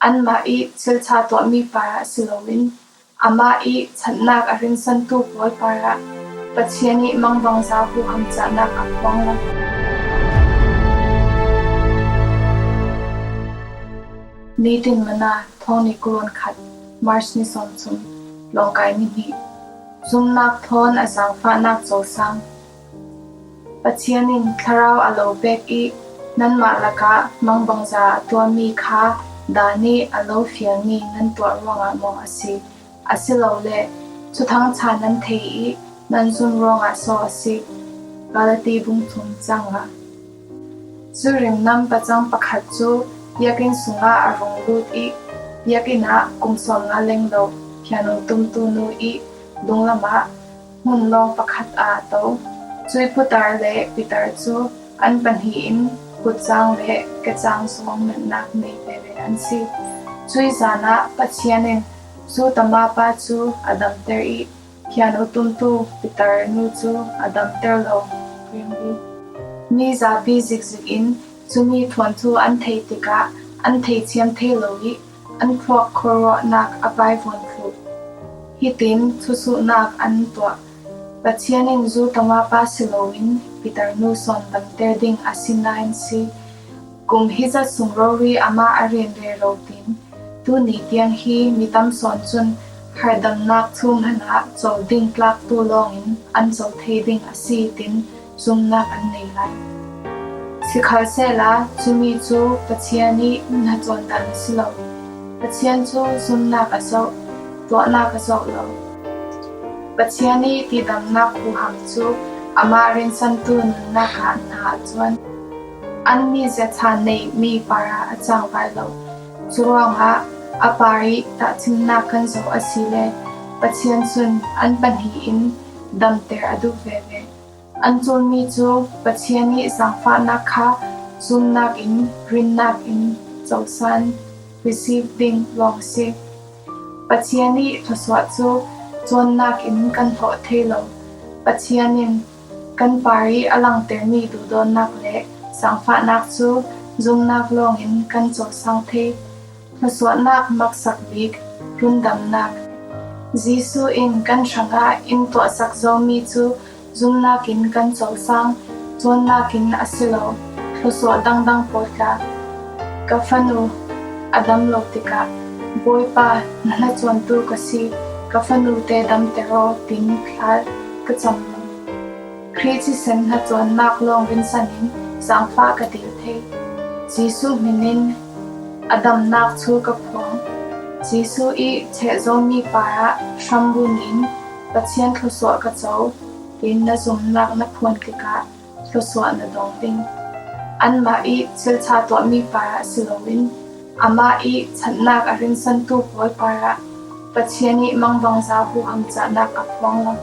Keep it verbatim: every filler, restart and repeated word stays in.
Anmah ih thil ṭha tuahmi parah si loin amah ih ṭhatnak a rinsantu pawl parah Pathian ih mangbangza huham cahnak a phuang lo. Nitin Manna, thawng ni kul khat, March ni sawmthum, Lawngkai ni hnih. Zumnak thawn a zaangfahnak cosang. Pathian in thlarau a lo pek ih nanmah lakah mangbangza a tuahmi kha dan ih a lo fialmi nan tuah ruangah maw a si? Asilole thuthang ṭha nan thei ih nan zum ruangah so a si? Galati bung thum cang nga. Cu rimnam pacang pakhat cu biakinn sungah a rung lut ih biakinn ah kum sawmnga lenglo piano tumtu nu ih dunglam ah hmun lawng pakhat ah a to. Cui putar le pitar cu an pahnih in kutcang le kecang zong natnak nei veve an si. Cui zan ah Pathian in zu tamapa cu a damter ih piano tumtu pitar nu cu a damter lo riangri. Mi zapi zikzik in cumi thuanthu an theih tikah an theithiam thei lo ih an thluak khuaruahnak a paivuan thluh. Hitin thusuhnak an tuah. Pathian in zu tamapa si loin pitar nu sawn damter ding a si nain si. Kum hizat sung rori amah a rian rero tin, tuni tiang hi mi tam sawn cun hardamnak chum hmanah co ding tlaktu lawngin an co thei ding a si tin zumnak an nei lai. Sikhalsehla cumi cu Pathian ih hnacawn dan a si lo. Pathian cu zumnak a zoh, tuahnak a zoh lo. Pathian ih tihdamnak huham cu amah rinsantu nunnak ah hna a cuan. An mizia ṭha neihmi parah a cangvai lo. Curuangah a par ih tahṭhimnak kan zoh asile Pathian cun an pahnih in damter a duh veve. An ṭulmi cu Pathian ih zaangfahnak kha zumnak in, rinnak in cosan, receive ding lawng a si. Pathian ih thluasuah cu cawnnak in kan hlawh thei lo. Pathian in kan par ih a langtermi duhdawtnak le zaangfahnak cu zumnak lawngin kan cosang thei. Thluasuahnak maksak bik rundamnak. Jesuh in kan hrangah in tuahsak zomi cu zumnak in kan cosang, cawnnak in a si lo, thluasuah dangdang pawl tla. Ka fanu a dam lo tikah, "Bawipa, na hnacawntu ka si, ka fanute damter aw," tin thla ka cam lo. Khrih thisen hnacawnnak lawng rinsan in zaangfah ka dil thei. Jesuh hmin in a damnak cu ka phuang. Jesuh ih cheh zomi parah hrambunh in Pathian thluasuah ka co, tin na zumnak na phuan tikah thluasuah na dawng ding. Anmah ih thil ṭha tuahmi parah si loin amah ih ṭhatnak a rinsantu pawl parah Pathian ih mangbangza huham cahnak a phuang lo.